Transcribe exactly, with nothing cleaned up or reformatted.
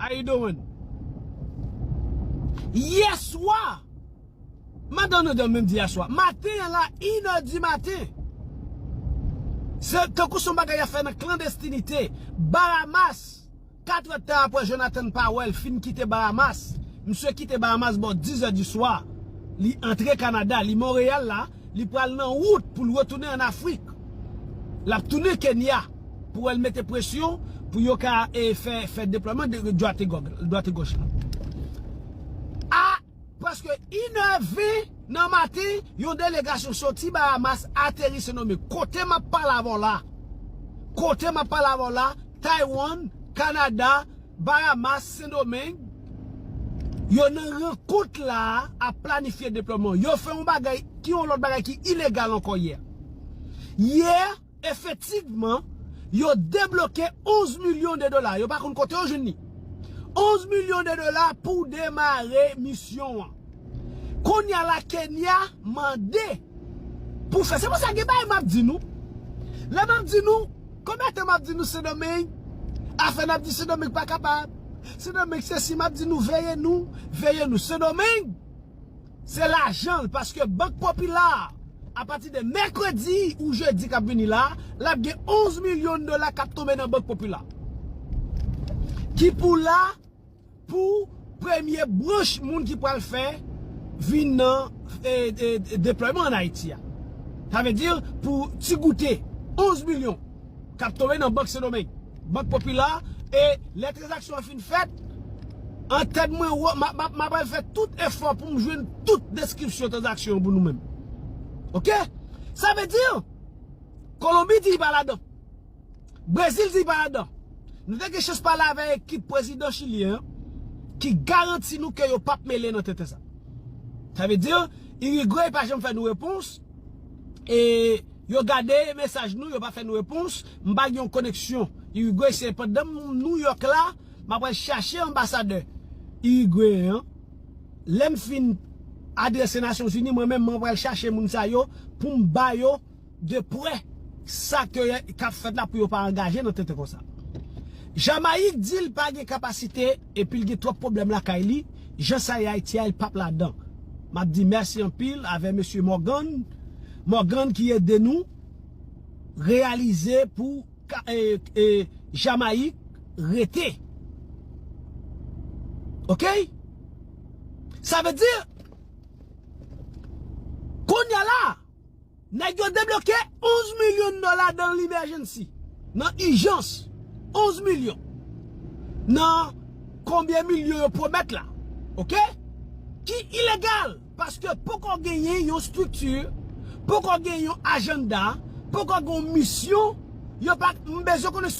How you doing? Yè swa, madanm nan di menm di yè swa. Maten an la, inè di maten. Se tankou se yon bagay y ap fè nan klandestinite. Bahamas, katrè tan apre Jonathan Powell fin kite Bahamas. Misye kite Bahamas bò dizè di swa. Li antre Kanada, li Monreyal la, li pral nan wout pou l retounen ann Afrik. L ap tounen Kenya pou al mete presyon pou yo ka, e, fè, fè deplòyman de dwat e gòg, dwat e gòch la. A prèske inè ven nan maten, yon delegasyon soti Bahamas ateri Sendomeng. Kote m ap pale avè w la, kote m ap pale avè w la, Taiwan, Kanada, Bahamas, Sendomeng, yo nan rankont la ap planifye deplòyman. Yo fè yon bagay ki yon lòt bagay ki ilegal ankò yè. Yè, efektivman, yo debloke onz milyon de dola. Yo pa konn kote yo jwenn li. Onz milyon de dola pou demare misyon an. Kounye a la, Kenya mande pou fè. Se pou sa gen bagay m ap di nou. Lè m ap di nou, konbyen tan m ap di nou Sendomeng? Afè n ap di Sendomeng pa kapab. Sendomeng sesi, m ap di nou veye nou, veye nou. Sendomeng, se lajan l, paske Bank Popilè, apati de mèkredi ou jedi k ap vini la, l ap gen onz milyon dola k ap tonbe nan Bank Popilè. Ki pou la pou premye branch moun ki pral fè vin nan, e, e, deplòyman ann Ayiti a. Sa vle di pou ti goute onz milyon k ap tonbe nan Bank Sendomeng, Bank Popilè, e lè tranzaksyon an fin fèt, an tèt mwen, w-, m a, m a, m a pral fè tout efò pou m jwenn tout deskripsyon tranzaksyon an pou nou menm. Oke? Sa vle di, Kolonbi di li pa ladan. Brezil di pa ladan. Nou te gen chans pale avèk ekip prezidan chilyen an ki garanti nou ke yo p ap mele nan tenten sa. Sa vle di, Irigwe pa janm fè nou repons. E yo gade mesaj nou, yo pa fè nou repons. M pa gen yon koneksyon Irigwe, se pandan m Nouyòk la, m ap al chache anbasadè irigweyen an. Lè m fin adrese Nasyonzini, mwen menm, mwen pral chache moun sa yo pou m ba yo de prè sa ke k ap fèt la pou yo pa angaje nan tenten konsa. Jamayik di l pa gen kapasite epi l gen twòp pwoblèm lakay li. Jan sa ye Ayiti a, l p ap ladan. M ap di mèsi anpil avè mesye Morgan. Morgan ki ede nou reyalize pou ka, e, e, Jamayik rete. Oke? Sa vle di, kounye a la, nèg yo debloke onz milyon dola dans l'emergency. Nan ijans. Onz milyon. Nan konbyen milyon yo pwomèt la. Oke? Ki ilegal. Paske poko genyen yon estrikti, poko genyen yon ajanda, poko gen yon misyon, yo pa, m bezwen konnen